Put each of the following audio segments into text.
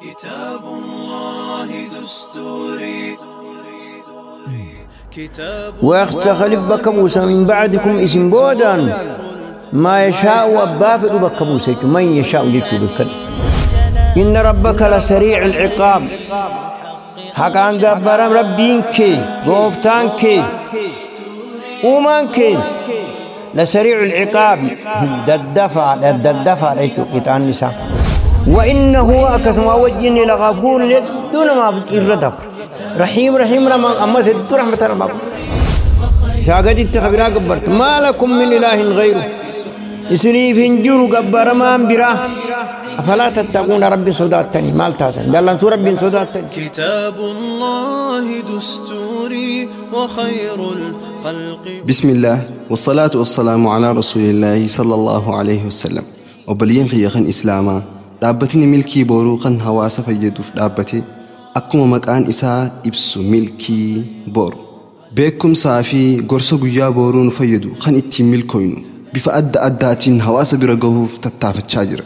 كتاب الله دستوري كتاب ويختلف بك موسى من بعدكم اسم بودان ما يشاء وبافد بك موسى من يشاء لك. إن ربك لسريع العقاب حقا جبرم ربينك غوفتانك ومانك لسريع العقاب ددفع ددفع النساء. وإنه أكسم وجهني لغفور دون ما الردب رحيم رحيم رحمة أما سد رحمة ربك ساقد التخبرا قبرت ما لكم من إله غيره إسني فنجر قبر ما برا أفلا تتقون رب صداتني مال تاسن دلن رب صداتني. كتاب الله دستوري وخير الخلق. بسم الله والصلاة والسلام على رسول الله صلى الله عليه وسلم. وبلين خيخن إسلاما dhaabbatni milkii booruu kan hawaasa fayyaduuf dhaabbate akkuma maqaan isaa ibsu milkii boru beekumsaa fi gorsa guyyaa boruu nu fayyadu kan ittiin milkooynu bifa adda addaatiin hawaasa bira gahuuf tattaafachaa jira.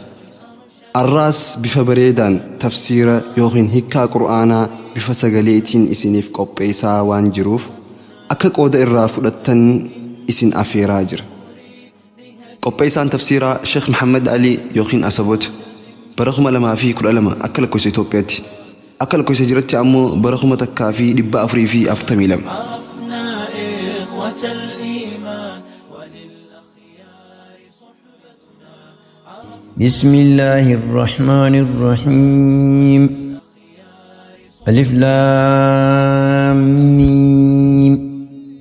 Arraas bifa bareedaan tafsiira yookiin hiikkaa qur'aanaa bifa sagaleetiin isiniif qopheessaa waan jiruuf akka qooda irraa fudhattan isin afeeraa jira. Qopheessaan tafsiiraa Sheekh Muhammad Ali yookiin Asaboot bara 2012 akka lakkoofsa Itoophiyaatti akka lakkoofsa jiratti ammoo bara 1442. بسم الله الرحمن الرحيم. ألف لام ميم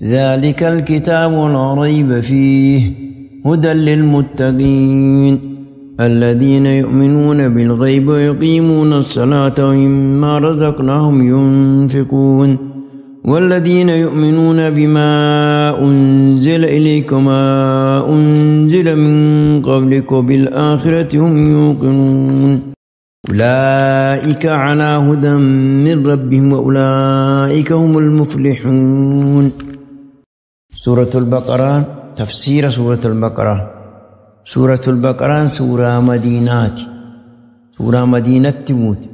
ذلك الكتاب لا ريب فيه هدى للمتقين الذين يؤمنون بالغيب ويقيمون الصلاة ومما رزقناهم ينفقون والذين يؤمنون بما أنزل إليك وما أنزل من قبلك وبالآخرة هم يوقنون أولئك على هدى من ربهم وأولئك هم المفلحون. سورة البقرة تفسير سورة البقرة. سورة البقرة سورة مدينات سورة مدينة تموت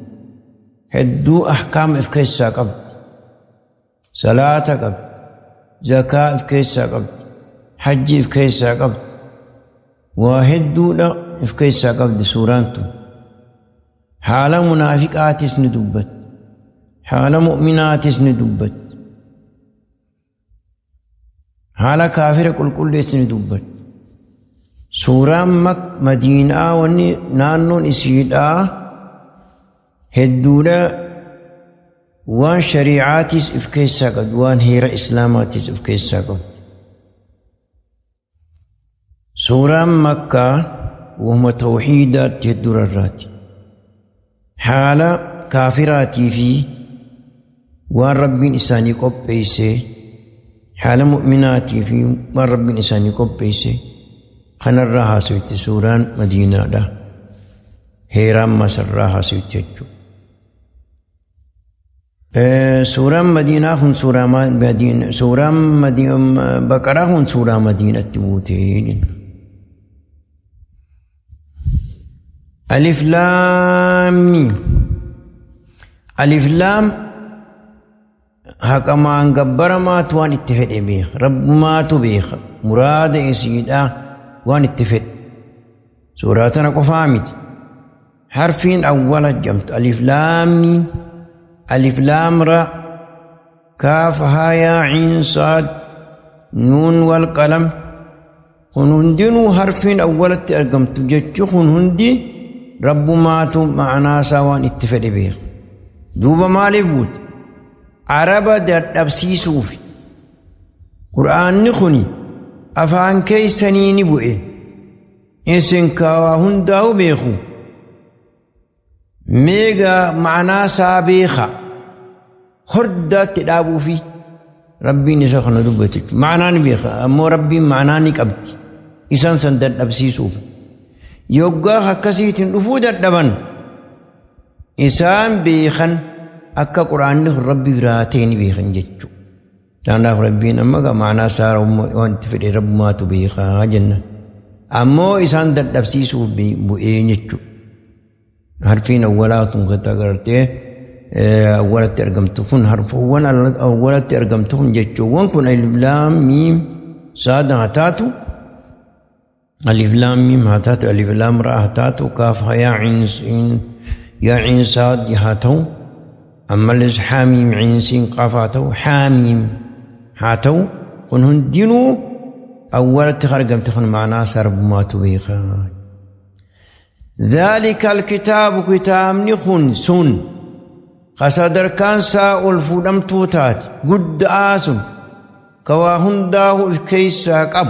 هدو أحكام إفكيسا قبل صلاة قبل زكاة إفكيسا قبل حج إفكيسا قبل وهدو لا إفكيسا قبل سورانتو حال منافقات ندبت حال مؤمنات ندبت حال كافر كل كل ندبت. سورة مدينة وني نانون إسيدا هدولا وان شريعاتيس إفكيسا قد وان هيرا إسلاماتيس إفكيسا قد. سورة مكة وهم توحيدات هدور الراتي حالة كافراتي في وان رب إساني قب بيسي حالة مؤمناتي في وان رب إساني قب بيسي خنرها haasofti suuraan madiinaadha. Heeraan masarraa haasofti jechuudha. Suuraan madiinaa kun suuraa madiina suuraan baqaraa kun suuraa madiinatti buutee jenna. Alif laam miim. Alif laam haqamaan gabbaramaatu waan itti fedhe beeka. Rabbumaatu beeka. Muraada isiidha. وان اتفق سوراتنا قفامت حرفين أولا جمت ألف لام ميم ألف لام را كاف ها يا عين صاد نون والقلم خنهندنو حرفين أولا تأرقمت جتشو خنهندي رب ماتو معنا سوان اتفق بيخ دوبا مالي بوت عربة در أبسيسوفي قرآن نخني afaan keessanii ni bu'e isin kaawaa hundaa'u beeku meegaa ma'anaa isaa beeka hordaatti dhaabuufi rabbiin isa kana dubbate ma'anaa ni beeka ammoo rabbiin ma'anaa ni qabdi isaan san dadhabsiisuuf yoggaa akkasiitiin dhufuu dadhaban isaan beekan akka quraanni rabbi biraa ta'e ni beekan jechuudha. Kanaaf rabbiin amma ma'anaa isaa wanti fedhe rabbumaatu beekaa jenna. Ammoo isaan dadhabsiisuuf bu'ee jechuudha. Harfiin awwalaa tun gartee awwalatti argamtu kun harfuuwwan awwalatti argamtu kun jechuuwwan kun alif laam miim saad haa taatu, alif laam miim haa taatu, alif laam raa haa taatu, kaaf haa ciin siin yaa ciin saad haa ta'u, ammallee haa miim ciin siin qaaf haa ta'u, haa miim haa ta'u, kun hundinuu awwalatti argamte kun ma'anaa isaa rabbumaatu beeka. ذلك الكتاب كتابني خن سن خصدر كان سا الفودم توتات قد آسن كواهن داهو إفكيسا قب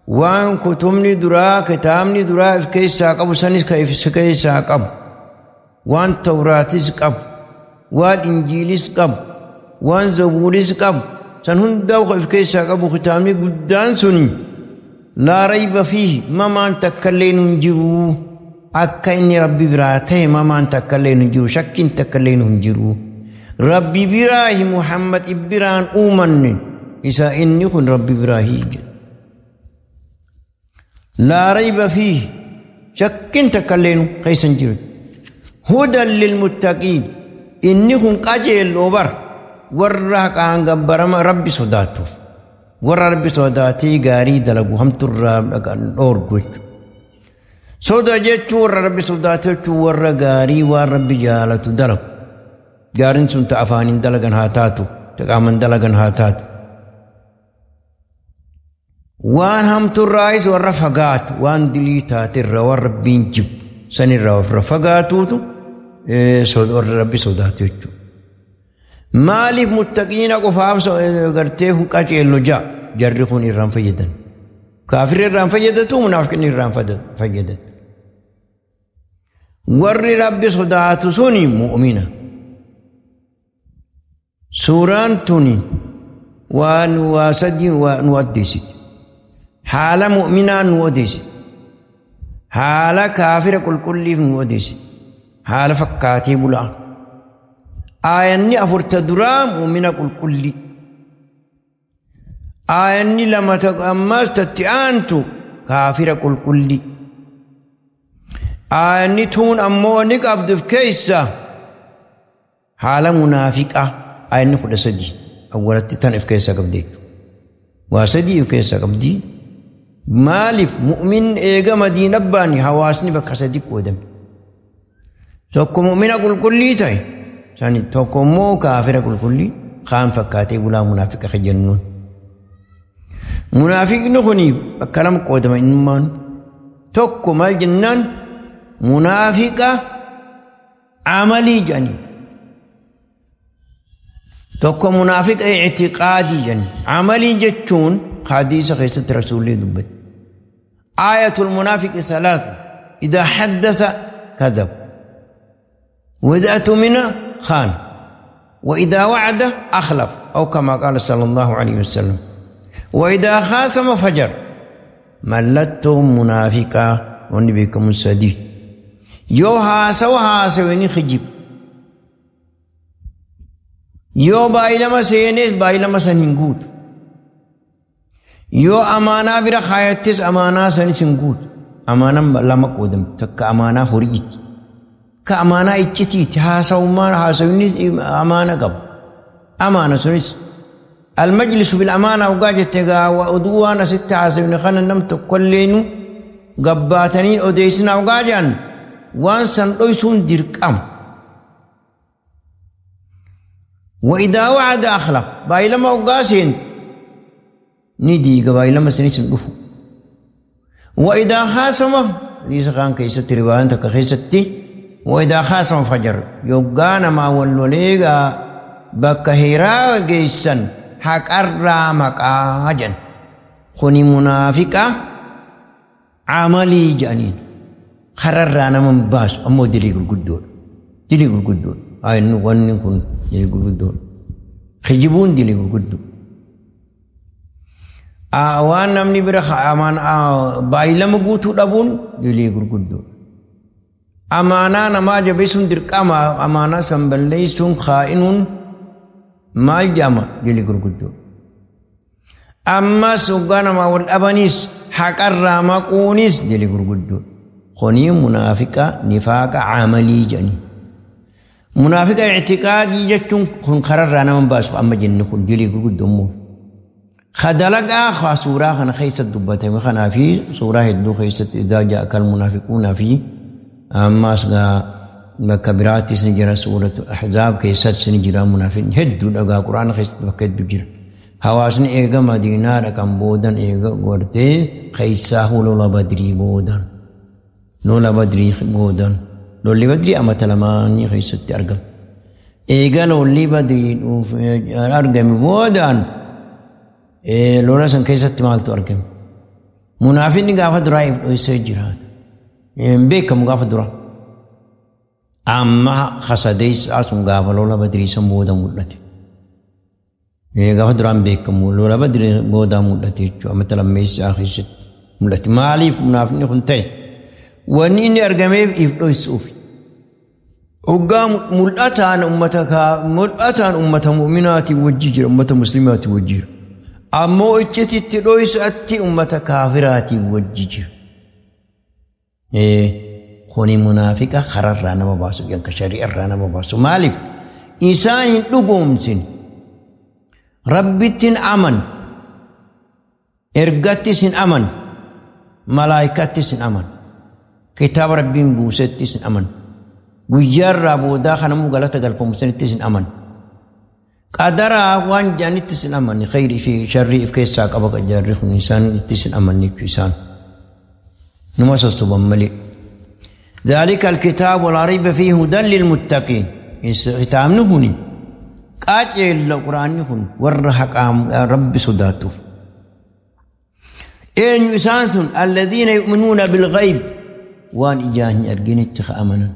وان كتمني درا كتابني درا إفكيسا قب سنس كيسا قب وان توراتيس قب وان إنجيليس قب وان زبوريس قب سنهن داهو إفكيسا قب كتابني قدان سني لا ريب فيه ما تكلين جرو akka inni rabbi biraa ta'e mamaan takkallee hin jiru, shakkiin takkallee hin jiru. Rabbi biraahi Muhammad biraan uumanne isa inni kun rabbi biraahi jedha. Laa rayba fiihi shakkiin takkallee keessa hin jiru. Hudan lilmuttaqiin inni kun qajeelloo bar warra haqaan gabbarama rabbi sodaatuuf warra rabbi sodaatee gaarii dalagu hamturraa dhoorgu jechuudha. Soda jechuun warra rabbi sodaate jechuun warra gaarii waan rabbi jaalatu dalagu. Gaariin sun ta'a afaaniin dalagan haa taatu, ta qaaman dalagan haa taatu. Waan hamturraayis warra fagaatu, waan dilii taaterra waan rabbiin jibbu sanirraa warra fagaatuutu warra rabbi sodaatu jechuudha. Maaliif muttaqiina qofaaf gartee qaceello ja'a jarri kun irraan fayyadan. Kaafirri irraan fayyadatu, munaafiqni irraan fayyadatu. Warri rabbi sodaatu suni mu'mina. Suuraan tuni waan waa sadii nu addeessiti. Haala mu'minaa nu odeessiti. Haala kaafira qulqulliif nu odeessiti. Haala fakkaatee bulaa. Aayanni afurta duraa mu'mina qulqullii. Aayanni lama ammas tatti aantu kaafira qulqullii. Aayanni tuun ammoo ni qabduuf keessa haala munaafiqaa aayanni 13 awwalatti tan of keessa qabdi jechuudha. Waa sadii of keessa qabdi. Maaliif mu'min eega Madiina baani hawaasni bakka sadi qoodame. Tokko mu'mina qulqullii ta'e sani tokko immoo kaafira qulqullii kaan fakkaatee bulaa munaafiqa jennuun. Munaafiqni kuni bakka lama qoodama innummaan. Tokko maal jennaan munaafiqa amalii jedhanii. Tokko munaafiqa i'tiqaadii jedhanii. Amalii jechuun hadiisa keessatti rasuulli dubbate. Aayatul munaafiqi salaatu idaa haddasa kadhab wa idaa tumina khaan wa idaa wa'ada akhlaf aw kamaa qaala sallallahu alayhi wasallam. وإذا خاصم فجر ملتهم منافقا ونبيكم السدي يو هاسو هاسويني خجيب يو بايلما سينيس بايلما سننقود يو أمانا برا خايتس أمانا سنسنقود أمانا لما قودم تك أمانا هريت كأمانا إتشتيت هاسو ما هاسويني أمانا قب أمانا سنس المجلس بالأمانة وقاجت وأدوانا 6 عزمنا خنا نمت كلينو قباتنين أديسنا وقاجان وانسان أيسون دركام وإذا وعد أخلف بايلما وقاسين ندي قبايلما سنسن دفو وإذا خاصم ليس خان كيست رواية كخيستي وإذا خاصم فجر يوغانا ما ولوليغا بكهيرا جيسن haqarraa maqaa jedhan. Kuni munaafiqa amalii jedhaniin kararraa nama hin baasu ammoo dilii gurguddoodha. Dilii gurguddoodha. Ayinni wanni kun dilii gurguddoodha. Kijibuun dilii gurguddoo. Waan namni bira baay'ilama guutuu dhabuun dilii gurguddoodha. Amaanaa namaa jabeessuun dirqama amaanaa san balleessuun kaa'inuun maal jedhama dilii gurguddoo. Ammas hoggaa namaa wal dhabaniis haqarraa maquunis dilii gurguddoo. Kuni munaafiqa nifaaqa camalii jedhani. Munaafiqa ictiqaadii jechuun kun kararraa nama baasu amma jennu kun dilii gurguddoo. Khadalaqa kha suuraa kana keessatti dubbatame kanaa fi suuraa hedduu keessatti idaa ja'a kal munaafiquuna fi ammas gaa bakka biraattis ni jira suuratu ahzaab keessattis ni jira munaafiqni hedduu dhagaa quraana keessatti bakka hedduu jira. Hawaasni eega Madiinaa dhaqan boodan eega gortee keessaa lola Badrii boodan. Lola Badrii boodan. Lolli Badrii amata lamaanii keessatti argama. Eega lolli Badrii argame boodaan lola san keessatti maaltu argame? Munaafiqni gaafa duraa if dhoysee jiraata. Hin beekamu gaafa duraa. Amma hasadeessaa sun gaafa lola Badrii san booda mul'ate. Gaafa duraan beekamu lola Badrii booda mul'ate jechuudha. Amata lammeessaa keessatti mul'ate. Maaliif munaafiqni kun ta'e? Wanni inni argameef if dhoysuuf. Hoggaa mul'ataan ummata mul'ataan ummata mu'minaatiin wajji jira, ummata muslimaatiin wajji jira. Ammoo iccititti dhoysatti ummata kaafiraatiin wajji jira. Kuni munaafiqa kararraa nama baasu, yanka shari'arraa nama baasu. Maaliif? Isaan hin dhugoomsin. Rabbittiin aman. Ergattis hin aman. Malaayikattis hin aman. Kitaaba Rabbiin buusettis hin aman. Guyyaarraa boodaa kanamuu galata galfamu sanittis hin aman. Qadaraa waan jedhanittis hin amanne. Khayrii fi sharrii if keessaa qaba jarri kun isaan ittis hin amanne jechuu isaan. Numa sossoban malee. ذلك الكتاب ولا ريب فيه هدى للمتقين. كتابni kuni qaceella quraanni kun warra haqaam Rabbi sodaatuuf. Eenyu isaan sun? Alladhiina yu'minuuna bilghayb waan ijaan hin arginitti amanan.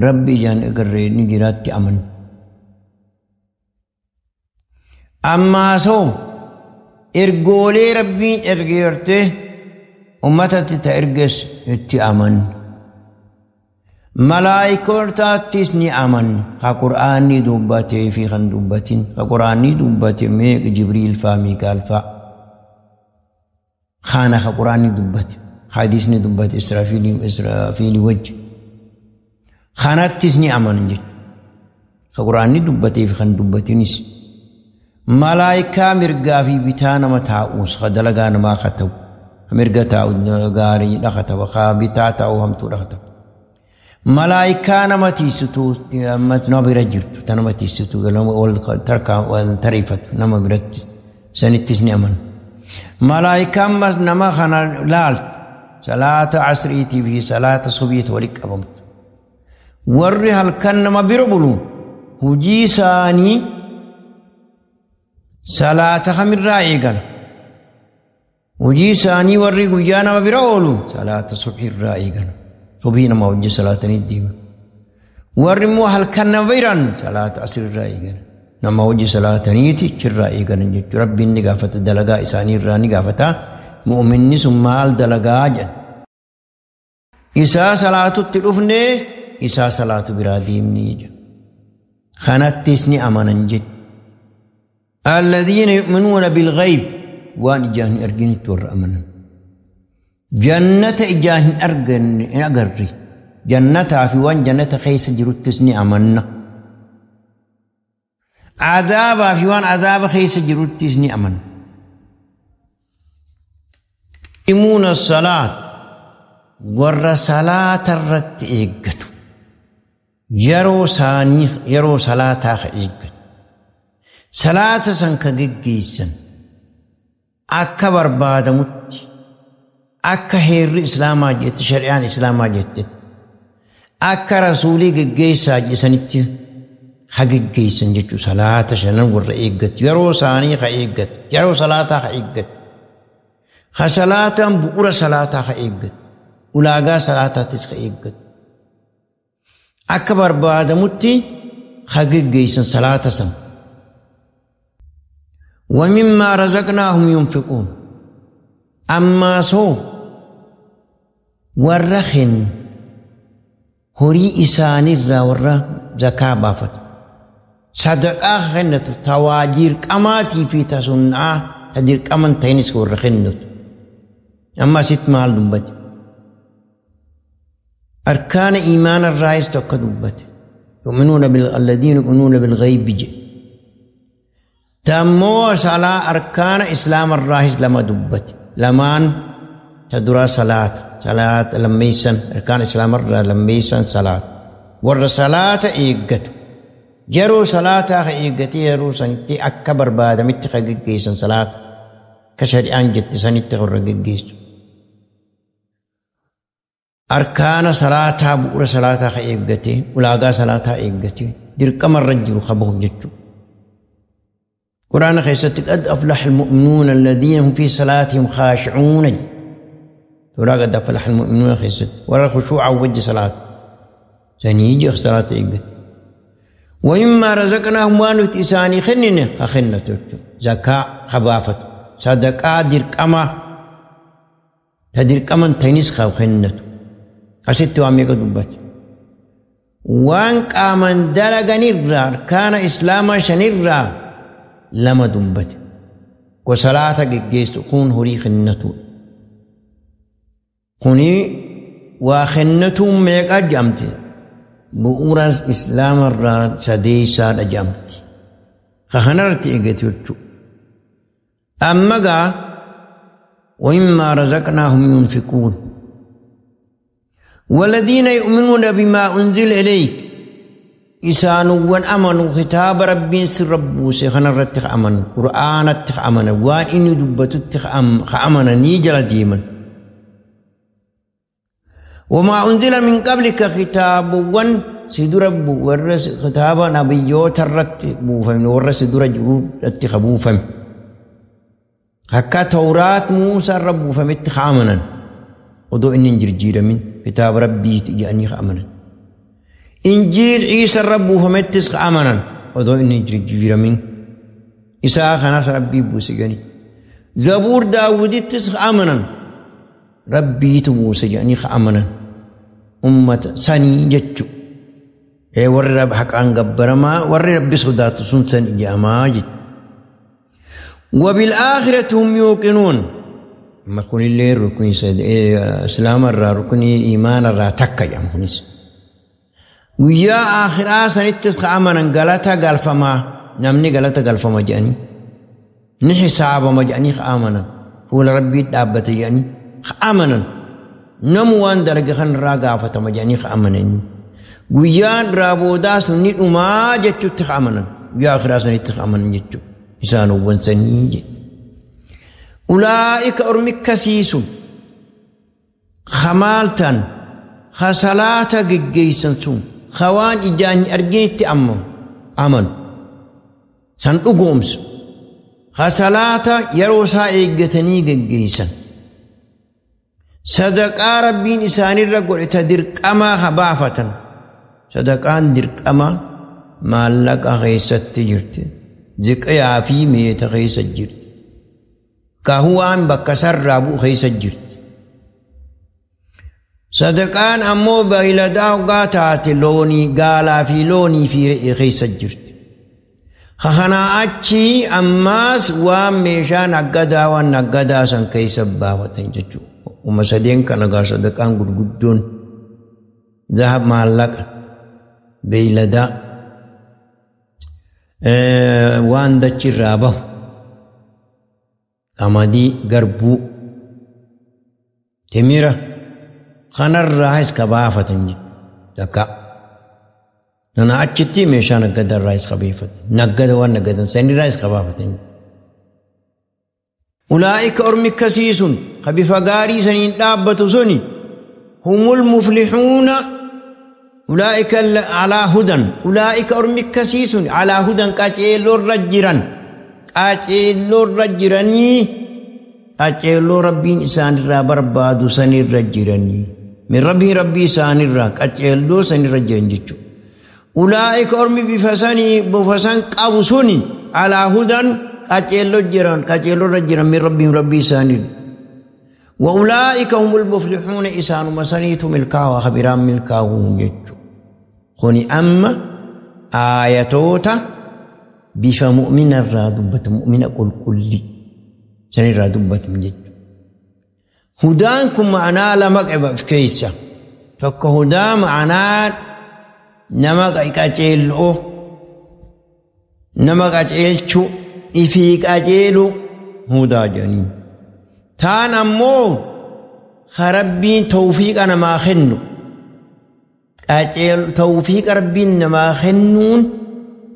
Rabbi ijaan agarree ni jiraatti amanan. Ammaa soo ergoolee Rabbiin ergeerte ummatatti ta erges itti aman. Malaayikotaattis ni aman. Ka Qur'aanni dubbatee fi kan dubbatin. Ka Qur'aanni dubbate meeqa Jibriil faa Miikaal faa. Kana ka Qur'aanni dubbate. Hadiisni dubbate Israafiilii wajji. Kanattis ni amanan jechuudha. Ka Qur'aanni dubbatee fi kan dubbatinis. Malaayikaa mirgaa fi bitaa nama taa'uus ka dalagaa namaa ka ta'u. Mirga taa'u gaariidha ka ta'u. Ka bitaa taa'u hamtuudha ka ta'u. Malaayikaa nama tiisitu ammas nama bira jirtu ta nama tiisitu wal tariifatu nama biratti sanittis ni amanu. Malaayikaa ammas nama kana laaltu salaata asriitii fi salaata subiitu walitti qabamtu. Warri halkan nama bira bulu hojii isaanii salaata kamirraa eegala. Hojii isaanii warri guyyaa nama bira oolu salaata subiirraa eegala. Subii nama hojii salaatanii deema. Warri immoo halkan nama biran salaata asirraa eegala. Nama hojii salaataniiti achirraa eegalan jechuudha. Rabbiin ni gaafata dalagaa isaanii irraa ni gaafata. Mu'minni sun maal dalagaa jedhan. Isaa salaatutti dhufnee isaa salaatu biraa deemnee jedhan. Kanattis ni amanan jechuudha. Alladhiina yu'minuuna bilghayb waan ijaan hin arginitti warra amanan. Jannata ijaan hin arganne hin agarre. Jannataa fi waan jannata keessa jiruttis ni amanna. Adaabaa fi waan adaaba keessa jiruttis ni amanna. Yuqiimuuna salaat warra salaata irratti eeggatu. Yeroo isaanii yeroo salaataa ka eeggatu. Salaata san ka geggeessan akka barbaadamutti akka heerri Islaamaa jette shari'aan Islaamaa jette akka rasuulii geggeessaa jedhanitti ha geggeessan jechuudha. Salaata shanan warra eeggatu yeroo isaanii ka eeggatu yeroo salaataa ka eeggatu ka salaataan bu'uura salaataa ka eeggatu ulaagaa salaataattis ka eeggatu akka barbaadamutti ha geggeessan salaata san. ومما رزقناهم ينفقون. أما سو ورخن هري إسان الرا ورا زكاة بافت صدقاء خنت تواجير كماتي في تصنع هدير كمن تينس ورخنت أما ست مال دمبت Arkaana iimaana irraayis tokko dubbate. Yu'minuuna alladhiina yu'minuuna bilghaybi jedhe. Tammoo salaa arkaana islaama irraayis lama dubbate. Lamaan ta duraa salaata. Salaata lammeessan arkaana islaama irraa lammeessan salaata. Warra salaata eeggatu. Yeroo salaataa ka eeggatee yeroo sanitti akka barbaadamitti ka geggeessan salaata. Akka shari'aan jette sanitti warra geggeessu. Arkaana salaataa bu'uura salaataa ka eeggatee ulaagaa salaataa eeggatee dirqama irra jiru ka bahu jechuudha. Quraana keessatti qad aflaha almu'minuuna alladhiina hum fi salaatihim khaashi'uuna. Suuraa qad aflaha almu'minuuna keessatti warra khushuu'aa wajji salaata. Sanii ija salaata eeggate. ومما رزقناهم waan nuti isaanii kennine ka kennatu jechuudha. Zakaa ka baafatu. Sadaqaa dirqamaa ta dirqaman ta'inis ka kennatu. Asitti waan meeqa dubbate. Waan qaaman dalaganirraa arkaana islaamaa shanirraa lama dubbate. Ko salaata geggeessu kun horii kennatu. Kuni waa kennatuun meeqa jedhamti? Bu'uura islaamarraa sadeessaadha jedhamti. Ka kanarratti eeggate jechuudha. Amma gaa ومما رزقناهم ينفقون والذين يؤمنون بما أنزل إليك إسانوا أمنوا خطاب ربي سربوس خنرت أمن قرآن أمن وان إن دبت أمن نيجل ديما وما أنزل من قبلك خطاب وان سيدرب ورس خطاب نبيوت الرت بوفم ورس درج اتخبوفم حكا توراة موسى رب فمت خامنا ودو إن جرجير من كتاب ربي يعني خامنا إنجيل عيسى رب فمت خامنا ودو إن جرجير من إسحاق خناس ربي بوسجاني زبور داود خامنا ربي تبوسجاني خامنا أمة سني جتشو إيه ور رب حق عن جبرما ور ربي صدات سن سن جاما جت وبالآخرة هم يوقنون. ما كون اللي ركن إسلام الرا ركن إيمان الرا تكا يا مخنس. ويا آخر آسان أمنا غلطة قال فما نمني غلطة قال فما جاني نحساب ما جاني آمنا هو ربي دابت جاني آمنا نموان درجة خن راقا فتما جاني آمنا ويا رابودا سني وما جتشو تخامنا ويا آخر آسان آمنا جتشو إنسان وانساني أولئك أرمك سيسون خمالتان خسلاتا جيسن سون خوان إجاني أرجيني أمن أمن سن أقومس خسلاتا يروسا إيجتني جيسن صدق ربين إساني الرجل تدرك أما خبافة صدقان درك أما مالك غيست تجرت ذكاء في ميت غيست جرت كهوان بكسر رابو غيست جرت صدقان أمو بيلدا قاتات لوني قالا في لوني في رئي غيست جرت خخنا أتشي أماس وميشا نقدا ونقدا سن كيس باوة جتشو ومسدين كان صدقان قدقدون ذهب مالك بيلدا وان دچ رابه قمدي غربو تميره خنر رايس كبافة دكا نانا أچتي ميشا نقد الرايس خبيفة نقد ونقد سني رايس خبافة أولئك أرمك سيسون خبيفة غاري سنين دابة سني هم المفلحون أولئك على هدى أولئك أرمك سيسون على هدى كاتيلو رجران كاتيلو رجراني كاتيلو ربي إنسان را بربادو سني رجراني من ربي ربي إنسان را كاتيلو سني رجران جتشو أولئك أرمي بفساني بفسان قابسوني على هدى كاتيلو جيران كاتيلو رجران من ربي ربي إنسان وأولئك هم المفلحون إسان مسنيت ملكا وخبران ملكاهم جتشو خوني أما آياتوتا بفا مؤمن الرادبة مؤمن قل كلي سني الرادبة من جتشو هدانكم معنا لمقعب في كيسة Tokko hudaa ma'anaa nama qaceeloo nama qaceelchuu ifii qaceelu hudaa jedhanii. Taan ammoo rabbiin tawfiiqa namaa kennu tawfiiqa rabbiin namaa kennuun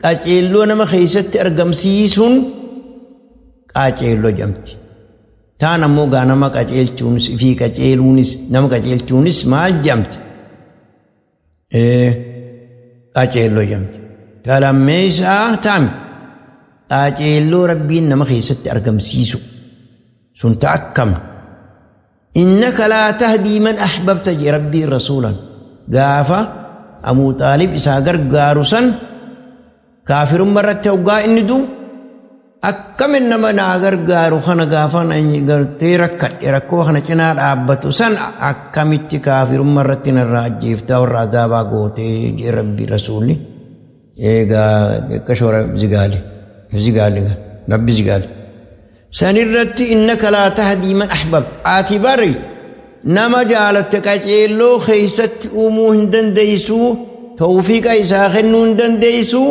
qaceelloo nama keessatti argamsiisuun qaceelloo jedhamti. Taan ammoo gaa nama qaceelchuunis ifii qaceeluunis nama qaceelchuunis maal jedhamti? Qaceelloo jedhamti. Kalammeessaa taami qaceelloo rabbiin nama keessatti argamsiisu sun ta akkam. Innaka laa tahdii man ahbabta jee rabbiin rasuulan gaafa Abuu Xaalib isaa gargaaru san kaafirummaa irratti hoggaa inni du'u akkamin nama naa gargaaru kana gaafa gartee rakkadhe rakkoo kana cinaa dhaabbatu san akkamitti kaafirummaa irratti narraa ajjeeftaa warra azaabaa gootee jee rabbi rasuulli eegaa xiqqashoora zigaale zigaale rabbi zigaale. Sanirratti innaka laa tahdii man ahbabta ati bari nama jaalatte qaceelloo keessatti uumuu hin dandeessuu tawfiiqa isaa kennuu hin dandeessuu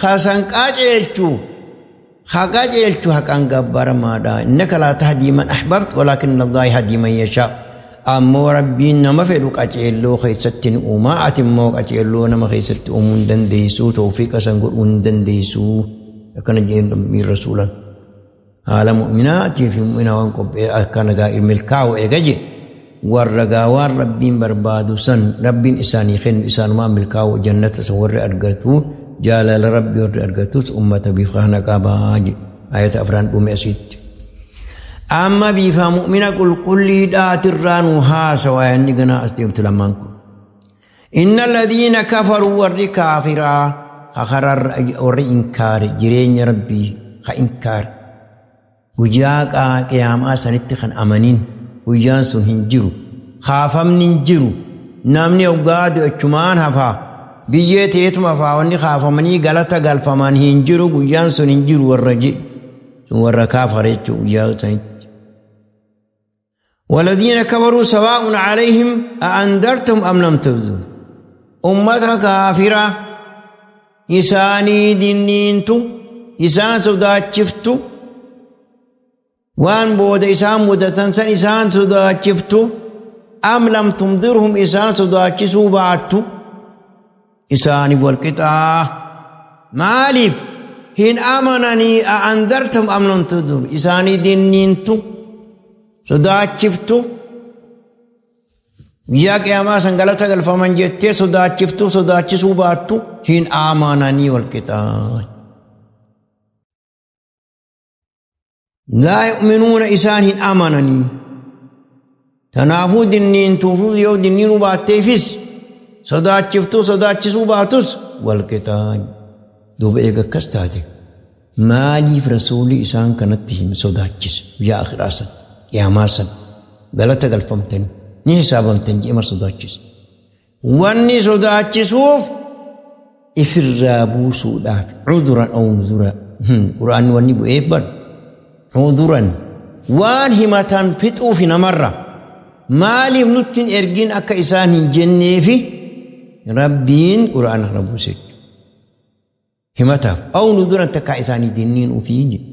kasan qaceelchuu haqaceelchu haqaan gabbaramaadha. Innaka laa tahdii man ahbabta walaakinna Allaha yahdii man yashaa. Ammoo rabbiin nama fedhu qaceelloo keessatti ni uumaa ati immoo qaceelloo nama keessatti uumuu hin dandeessuu tawfiiqa san godhuu hin dandeessuu akkana jeen rabbiin rasuulan. Haala mu'minaatii fi mu'mina waan qophee akkana gaa milkaa'u eega jee warra gaa waan rabbiin barbaadu san rabbiin isaanii kennu isaanumaan milkaa'u jannata san warri argatu jaalala rabbii warri argatus ummata bifa kana qabaa jee ayata afran dhume asitti. Amma bifa mu'mina qulqulliidhaatirraa nu haasawa inni ganaa as deemtu lamaan kun. Inna alladhiina kafaruu warri kaafiraa kakararra warri inkaare jireenya rabbii ka inkaare. Guyyaa qiyaamaa sanitti kan amanin guyyaan sun hin jiru kaafamni hin jiru namni hoggaa du'achumaan hafaa biyyee teetuma hafaa wanni kaafamanii galata galfaman hin jiru guyyaan sun hin jiru warra sun warra kaafare jechuudha guyyaa sanitti. والذين كفروا سواء عليهم أأنذرتهم أم لم تنذرهم أمة كافرة إساني دينينتو إسان sodaachiftu waan booda isaan mudatan san isaan sodaachiftu am lam tundirhum isaan sodaachisuu baattu isaaniif walqixaa maaliif hin amananii a'andartum am lam tundirhum isaanii dinniintu sodaachiftu guyyaa qiyaamaa san galata galfaman jettee sodaachiftu sodaachisuu baattu hin amananii walqixaa. لا يؤمنون إسان أمنني تنافو دنين توفو يو دنين باتيفس صداتشفتو صداتشسو باتوس والكتاب دوب إيغا كستاتي مالي فرسولي إسان كانتهم صداتشس يا آخر أسن يا ماسن غلطة غلفمتني ني حسابمتني جيمر صداتشس واني صداتشسوف إفرابو سوداف عذرا أو نذرا قرآن واني بو إيبر عذراً waan himatan fixuufi namarra maaliif nuttiin ergin akka isaan hin jenneefi rabbiin qura'aana kana buuse jechuudha. Himataaf aw nuduran takkaa isaanii dinniin ufii jedhe.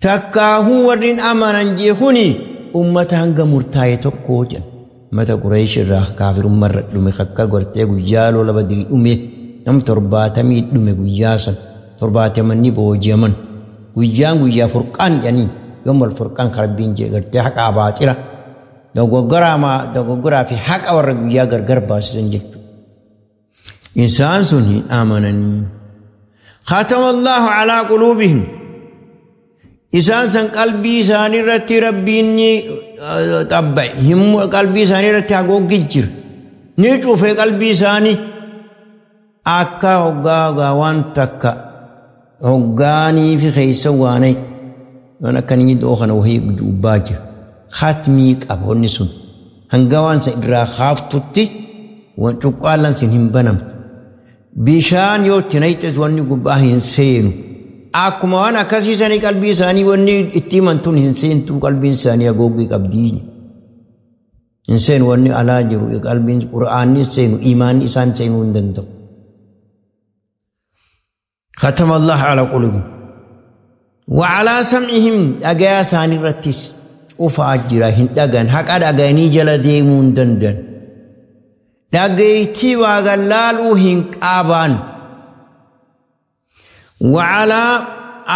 Takkaahuu warreen amanan jeekuni ummata hanga murtaa'e tokko jedhan. Ummata Quraysh irraa kaafirummaarra dhume kakka gortee guyyaa lola badii dhume nam 70 dhume guyyaa san 70 booji'aman. Guyyaan guyyaa furqaan jedhanii yoom wal furqaan karabbiin jee gartee haqa baatila dogoggoraa fi haqa warra guyyaa gargar baasisan jechuudha. Isaan sun hin amananii. Khatama Allahu alaa quluubihim. Isaan san qalbii isaanii irratti rabbiin ni xabba'e. Qalbii isaanii irratti haguuggii jira. Ni cufe qalbii isaanii akka hoggaa waan takka hoggaanii fi keessa waanay waan akkanii doo kana wahii dubbaa jira. Khatmii qaba wanni sun hanga waan san irraa kaaftutti waan cuqqaalaan sin hin banamtu. Bishaan yoo itti naqxes wanni gubbaa hin seenu. Akkuma waan akkasiisanii qalbii isaanii wanni itti himantuun hin seentuu qalbiin isaanii haguuggii qabdii. Hin seenu wanni alaa jiru qalbiin qur'aanni seenu iimaanni isaan seenuu hin danda'u. Khatama Allah ala quluubihim wa alaa sam'ihim dhagayaa isaanii irrattis cufaa jira hin dhagan haqa dhaganii jala deemuu hin danda'an. Dhageettii waa gallaaluu hin qaban. Wa alaa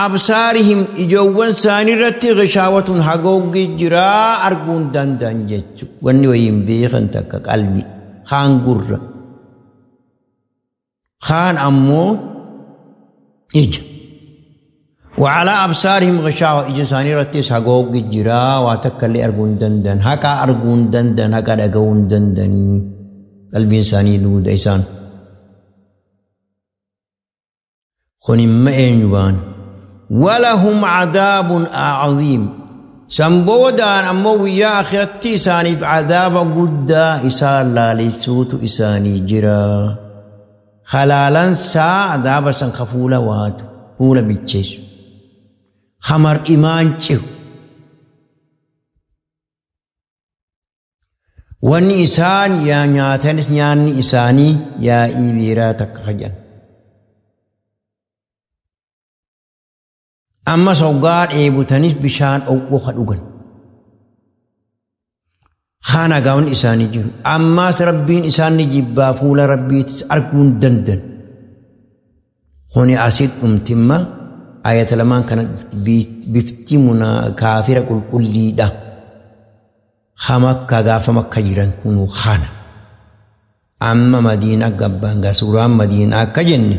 absaarihim ijoowwan isaanii irratti gishaawwatun hagooggi jiraa arguu hin danda'an jechuudha. Wanni wayii hin beekan takka qalbi kaan gurra kaan ammoo ija. وعلى أبصارهم غشاوة إجا isaanii irrattis hagooggi jiraa waa takka illee arguu hin danda'an haqa arguu hin danda'an haqa dhaga'uu hin danda'anii qalbiin isaanii duuda isaan. Kun imma eenyu baan? ولهم عذاب عظيم سنبودان أمو ويا آخرتي إساني بعذاب قدا إسان لا ليسوت إساني جرا خلالا سا عذاب سنخفولا واتو فولا بيتشيس خمر إيمان تشيو واني إسان يا نياتنس نياني إساني يا إيبيرا تكخجن Amma soggaa dheebutanis bishaan dhoqqoo dhugan. Kana gaawwan isaanii jiru. Ammas rabbiin isaan ni jibbaa fuula rabbiitis arguu hin danda'an. Kuni asii dhumtimma ayata lamaan kana bifti kaafira qulqulliidha. Hamakka gaafa makka jiran kunuu kana. Amma Madiinaa gabbaan gaa suuraan Madiinaa akka jenne.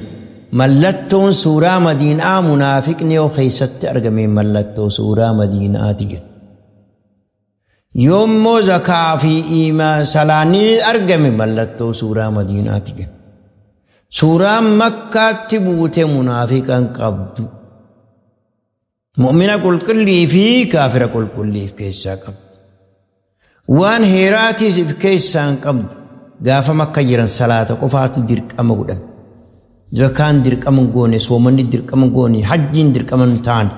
Mallattoon suuraa Madiinaa munaafiqni yoo keessatti argame mallattoo suuraa Madiinaati jedha. Yoommoo zakaa fi salaanni argame mallattoo suuraa Madiinaati jedha. Suuraan Makkaatti buute munaafiqan qabdu. Mu'mina qulqullii fi kaafira qulqullii keessaa qabdu. Waan heeraatiis if keessaa hin qabdu. Gaafa Makka jiran salaata qofaatu dirqama godhan. Zakaan dirqama goone, soomanni dirqama goone, hajjiin dirqama hin taane.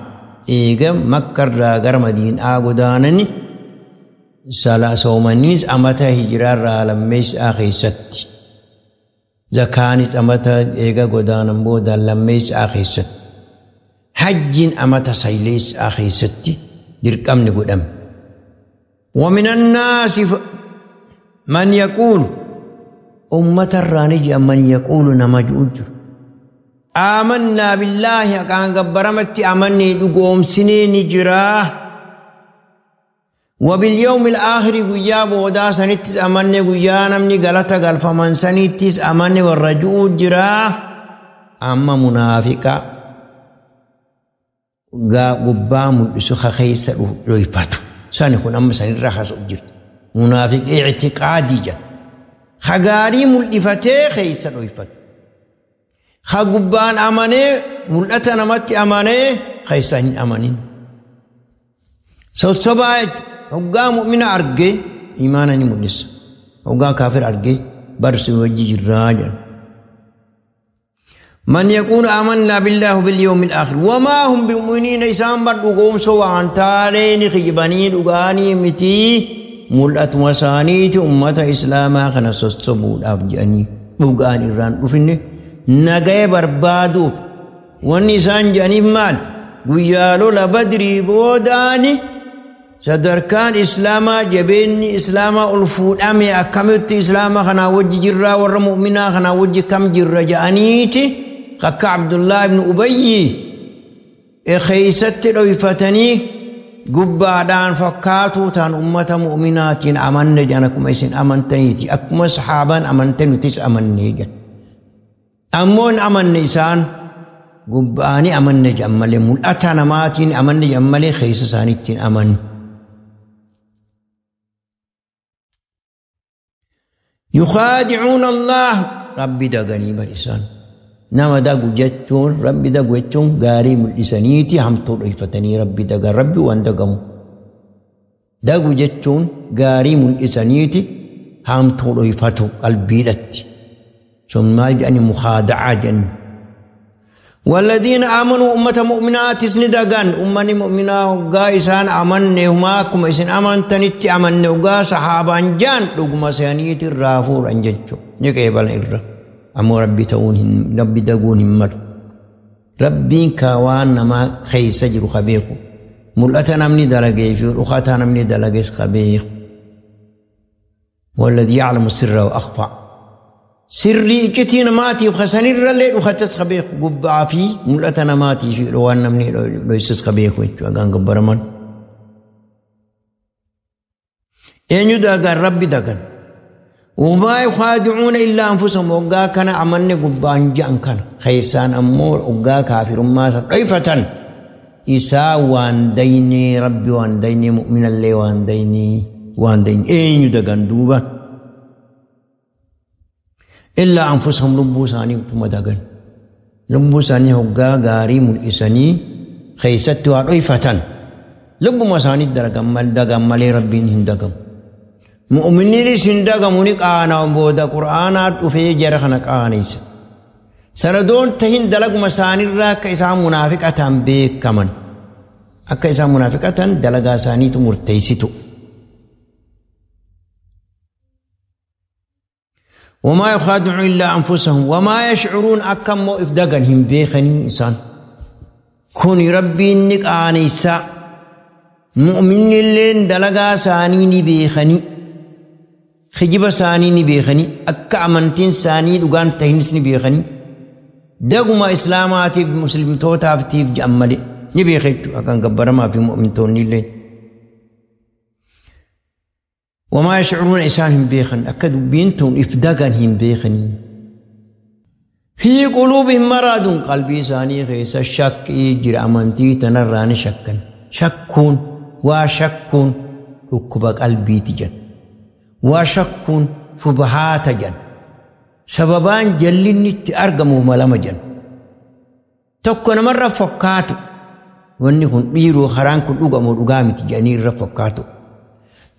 Eega Makkarraa gara Madiinaa godaanani soomannis amata hijiraarraa lammeessaa keessatti. Zakaanis amata eega godaanan booda lammeessaa keessatti. Hajjiin amata sayleessaa keessatti dirqamni godhame. ومن الناس من يقول أمة الرانج من يقول نمجوج آمنا بالله كان قبرمت أمني دقوم سنين جراه وباليوم الآخر قيا بودا سنتس أمني قيا نمني غلطة قال فمن سنتس أمني والرجوع جراه أما منافقة قبام الإسخ خيس ريفتو سنكون أما سنرخص أجرت منافق اعتقادي جا خغاري ملئفتي خيس ريفتو خغبان أماني ملأت نمت أماني خيسان أمانين سوسبا هقا مؤمن أرجي إيمانا ملس هقا كافر أرجي برس وجه الراجل من يكون آمنا بالله باليوم الآخر وما هم بمؤمنين إسان بردقوم سوى عن تالين خيبانين أغاني متي ملأت وسانيت أمة إسلاما خنص الصبود أفجاني أغاني الران رفنه nagaya barbaaduuf wanni isaan jedhaniif maal guyyaa lola badrii boodaani sadarkaan islaamaa jabeenyi islaamaa ol fuudhame akkamitti islaama kanaa wajji jirraa warra mu'minaa kanaa wajji kam jirra jedhaniiti akka Abdullah ibn Ubayyi keeysatti dhoyfatanii gubbaadhaan fakkaatuu ta'an ummata mu'minaatiin amanne jedhan akkuma isin amantaniiti akkuma sahaabaan amante nutis amanne jedhan. Ammoon amanne isaan gubbaanii amanne jedhan malee mul'ata namaatiin amanne jedhan malee keessa isaaniittiin amanne. يخادعون الله ربي دغني بر isaan nama dagu jechuun rabbi dagu jechuun gaarii mul'isaniiti hamtuu dhoyfatanii rabbi dagan rabbi waan dagamu. Dagu jechuun gaarii mul'isaniiti hamtuu dhoyfatu qalbiidhatti. Sun maal jedhani muhaada'aa jedhani. والذين آمنوا أمة مؤمنات سندقان أمني مؤمنا وقا إسان أمن هماكم إسان أمن تنتي أمن وقا صحابان جان لقما سيانية الرافور أنججو نكيبال إرّا أمو ربي تون ربي دقون همر ربي كوان نما خيس جرو خبيخو ملأتا نمني دلقي في رخاتا نمني دلقي خبيخ والذي يعلم السر وأخفى سري كتين ماتي وخسني الرلي وختس خبيخ قبع في ملأتا نماتي في روان نمني ليسس خبيخ ويتشو قبرمان إن يدقن ربي دقن وما يخادعون إلا أنفسهم وقا كان عملني قبان جان كان خيسان أمور وقا كافر ما ضعيفة إسا وان ديني ربي وان ديني مؤمن اللي وان ديني وان ديني إن يدقن دوبا إلا أنفسهم لبو ثاني ثم دقن لبو ثاني وقا غاري من إساني خيست وضعيفة لبو ما ثاني دقم مالي ربي هندقم مؤمنين سندقموني قانا بودا قرآنات وفي جرخنا قانيس سندون تهين دلق مساني راك إسا منافقة بيك كمن أكا إسا منافقة دلقا ساني تمرتيستو وما يخادعون إلا أنفسهم وما يشعرون أكم مؤف دقن هم بيخني إنسان كوني ربي إنك آنيسا مؤمن اللين دلقا ساني بيخني خجب ساني نبيخني أكا أمنتين ساني دوغان تهنس نبيخني دقما إسلاماتي مسلم توتافتي جأمالي نبيخي أكان قبرما في مؤمن توني اللين وما يشعرون إسانهم بيخن أكا بينتون إفدقان هم بيخني في قلوبهم مرض قلبي ساني خيس الشك يجري أمنتي تنراني شكا شكون وشكون ركب قلبي تجن وشك شبهات جن سببان جلني أرقموا ملام جن تكون مرة فكاتو واني خن إيرو خران كن أقامو أقامي تجاني رفكاتو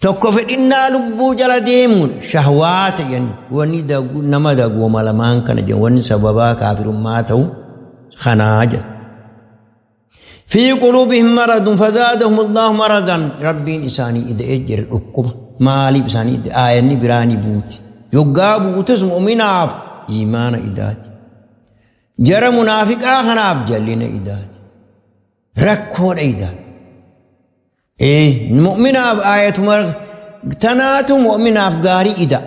تكو فإنا لبو جل ديمون شهوات جن واني دقو نما دقو ملمان كان جن واني سببا كافر ماتو خناجن في قلوبهم مرض فزادهم الله مرضا ربي إنساني إذا أجر الأكبة مالي بساني آياني براني بوتي يقا بوتس مؤمناف إيمان إداتي جرى منافق آخناف جلنا إداتي ركور إداتي إيه مؤمناف آية مرض تناتو مؤمناف غاري إدا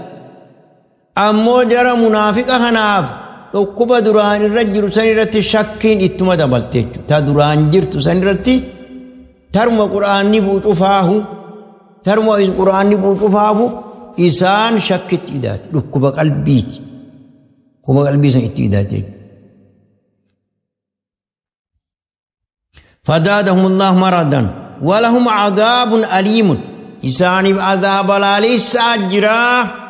أمو جرى منافق آخناف dhukkuba duraan irra jiru san irratti shakkiin ittuma dabalte jechuudha. Ta duraan jirtu san irratti taruma quraanni buucufaahu taruma quraanni buucufaahu isaan shakkitti idaate dhukkuba qalbiiti. Dhukkuba qalbii san itti idaate. فزادهم الله مرضا ولهم عذاب أليم إسانif عذاب لاليس أجراه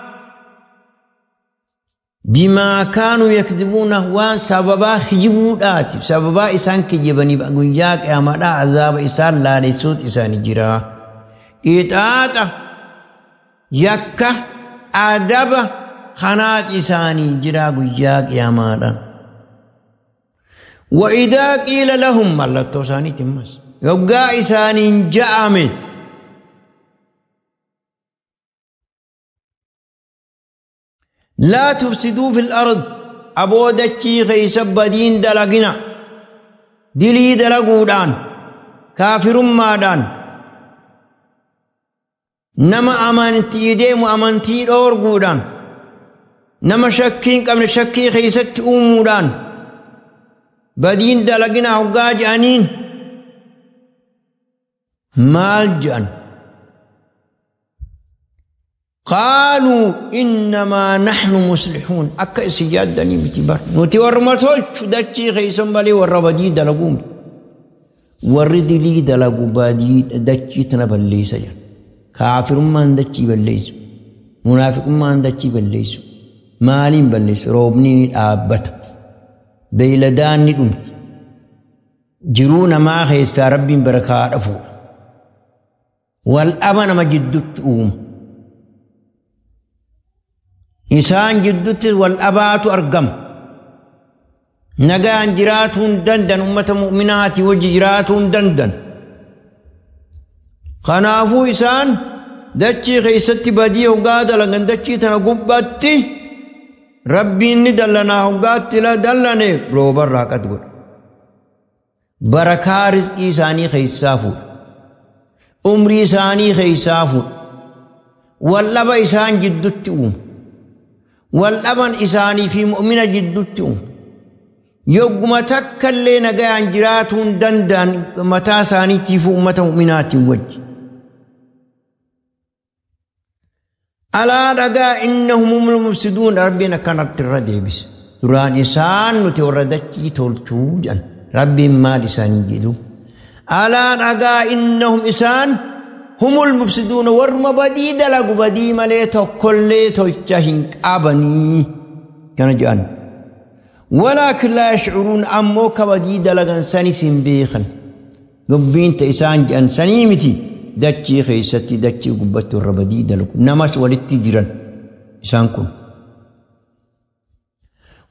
بما كانوا يكذبون وان سببا خجبودات سببا إسان كجبني بقوياك أمدا عذاب إسان لا لسوت إسان جرا إطاعة يكا أدب خنات إساني جرا قوياك أمدا وإذا قيل لهم ملتو ساني تمس يبقى إساني جاء لا تفسدوا في الأرض أبو دتشي خيس بدين دلقنا دلي دلقودان كافر مادان نما أمانتي ديم أمانتي دورقودان نما شكين قبل شكي خيست أمودان بدين دلقنا حقاج أنين مال جان قالوا إنما نحن مصلحون أكا سياد دني بتبر نتي ورمتول دتشي خيسن بالي وربدي دلقوم وردي لي دلقو بادي دتشي تنبلي سجن كافر ما دتشي بليس منافق ما دتشي بليس مالين بليس روبني آبت بيلدان ندمت جرونا ما خيسا ربي بركات أفو والأبن ما جدت أوم إنسان جدت والأبات أرقم Nagaan jiraatuun dandan ummata mu'minaati wajji jiraatuun dandan. Kanaafuu isaan dachii keessatti badii hoggaa dalagan dachii tana gubbaatti rabbiin ni dallanaa hoggaatti la dallane roobarraa qad godha. Barakaa rizqii isaanii keessaa fuudha. Umrii isaanii keessaa fuudha. Wallaba isaan jiddutti uuma. Wallaban isaanii fi mu'mina jiddutti uuma. Yogguma takka illee nagayaan jiraatuun danda'an mataa isaaniitiif uummata mu'minaatiin wajji. Alaa dhagaa innahum humul mufsiduun rabbiin akkanatti irra deebise. Duraan isaan nuti warra dachii tolchuu jedhan. Rabbiin maal isaanii jedhu? Alaa dhagaa innahum isaan humul mufsiduun warma badii dalagu badii malee tokkollee tolcha hin qabanii kana jedhan. ولكن لا يشعرون أمو كبدي دلغن سني سنبيخن دبين تإسان جان سنيمتي دتشي خيستي دتشي قبتو الربدي دلغ نمس ولتي جران إسانكم.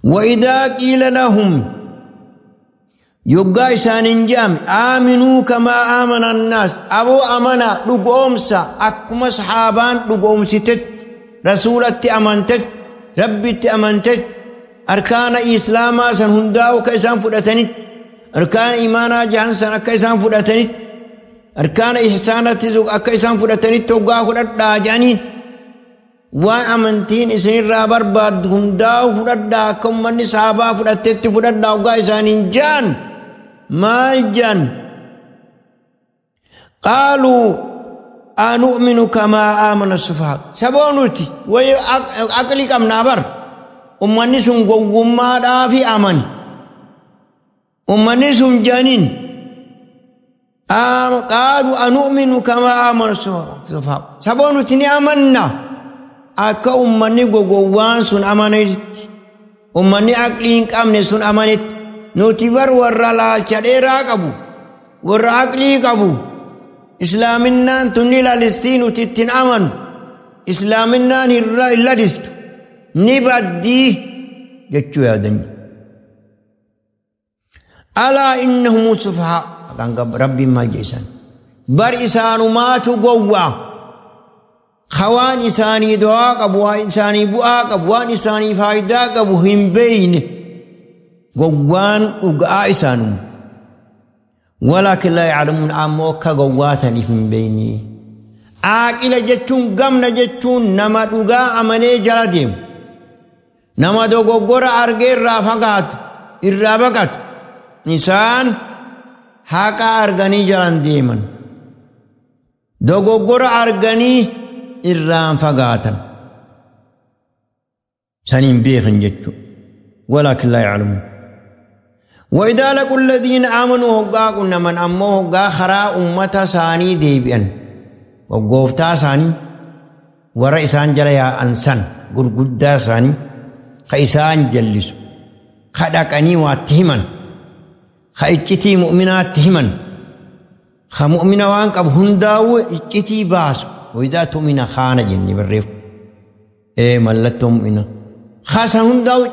وإذا قيل لهم يقا إسان جام آمنوا كما آمن الناس أبو أمنا لقومسا أكما صحابان لقومستت رسولتي أمنتت ربتي أمنتت أركان إسلاما سن هنداو كإسان فدتني أركان إيمانا جهان سن أكإسان فدتني أركان إحسانة تزوج أكإسان فدتني توقع فدت جانين وأمنتين إسان رابر بعد هنداو فدت كم من صحابة فدتت فدت وقا جان ما جان قالوا أنؤمن كما آمن السفهاء سبونتي وأقلي كم نابر Ummanni sun gowwummaadhaa fi amani. Ummanni sun jaaniin. Qaalu anu'minu kamaa amanu sufahaa. Saboo nuti ni amanna. Akka ummanni gowwaan sun amanetti. Ummanni aqlii hin qabne sun amanetti. Nuti bar warra laalcha dheeraa qabu. Warra aqlii qabu. Islaaminaan tun ni lalistii nuti ittiin amanu. Islaaminaan hin lalistu. Ni baddii jechuu yaadan. Alaa innahum sufahaa. Rabbiin maal jedhe isaan? Bar isaanumaatu gowwaa. Waan isaanii du'aa qabu, waan isaanii bu'aa qabu, waan isaanii faayidaa qabu hin beeyne. Gowwaan dhugaa isaanuma. Walaakin laa ya'lamuun ammoo akka gowwaataniif hin beeyne. Aaqila jechuun gamna jechuun nama dhugaa amanee jala deemu. Nama dogoggora argee irraa fagaatu, irraa baqatu. Isaan haqa arganii jalan deeman. Dogoggora arganii irraan fagaatan. Saniin beekan jechuudha. Walaakin laa ya'lamuun. وإذا لقوا الذين آمنوا هقا كنا من أمو هقا خرا أمة ساني ديبئن. وقوفتا ساني ورئيسان جليا أنسان غرغدا ساني خيسان جلسوا خدقني واتهمن خيتي مؤمنات تهمن خمؤمن وان قب هنداو اتي باس وإذا تؤمن خان جني بالريف اي ملت مؤمنة خاصة هنداو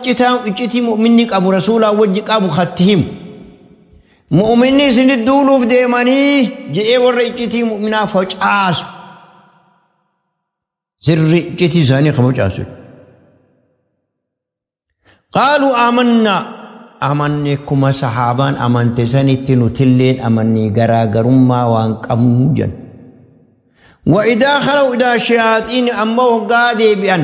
اتي مؤمني قب رسول وجه قب خاتهم مؤمني سند دولوف ديماني جئ ور اتي مؤمنا فجاس سر اتي ثاني خمجاس قالوا آمنا أمني كما صحابان أمنت سنتي نتلين أمني غراغرما وان قموجن وإذا خلوا إلى الشياطين أما هقادي بأن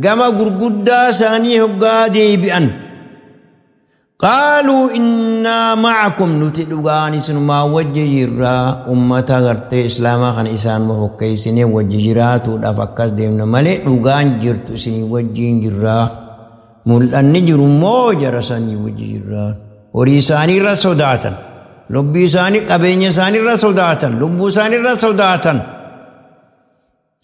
كما غرغدا ساني هقادي بأن قالوا إنا معكم نتلقاني سنما وججرا أمة غرتي إسلاما خان إسان مفكي وججراتو دفكس ديمنا ملي لغان جرتو سني وجين جرا mul'anni jiru immoo jara sanii wajji jirra. Horii isaanii irra sodaatan, lubbii isaanii qabeenya isaanii irra sodaatan, lubbuu isaanii irra sodaatan.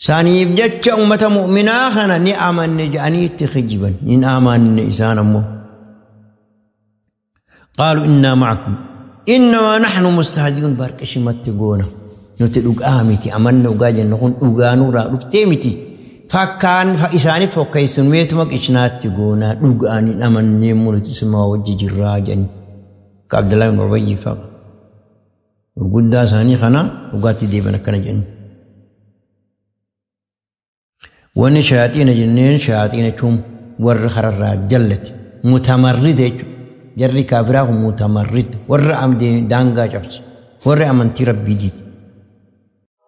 Saniif jecha ummata mu'minaa kana ni amanne jedhanii itti kijiban. Ni amanne isaan ammoo. Qaaluu innaa ma'akum innamaa nahnu mustahzi'uun barqishimatti goona. Nuti dhugaa miti amanne dhugaa jennu kun dhugaa nurraa dhuftee miti. Fakkaan isaanii fokkeessumeetuma qicinaatti goonaa dhugaanii amannee mul'atu isuma wajji jirraa jedhanii. Akka Abdullaa ibn Ubayyi fa'a. Gurguddaa isaanii kana dhugaatti deeban akkana jedhanii. Wanni shayaaxiina jenneen shayaaxiina jechuun warra kararraa jallate mutamarrida jechuudha. Jarri kaafiraa kun mutamarrida warra daangaa cabse warra amantii rabbii diide.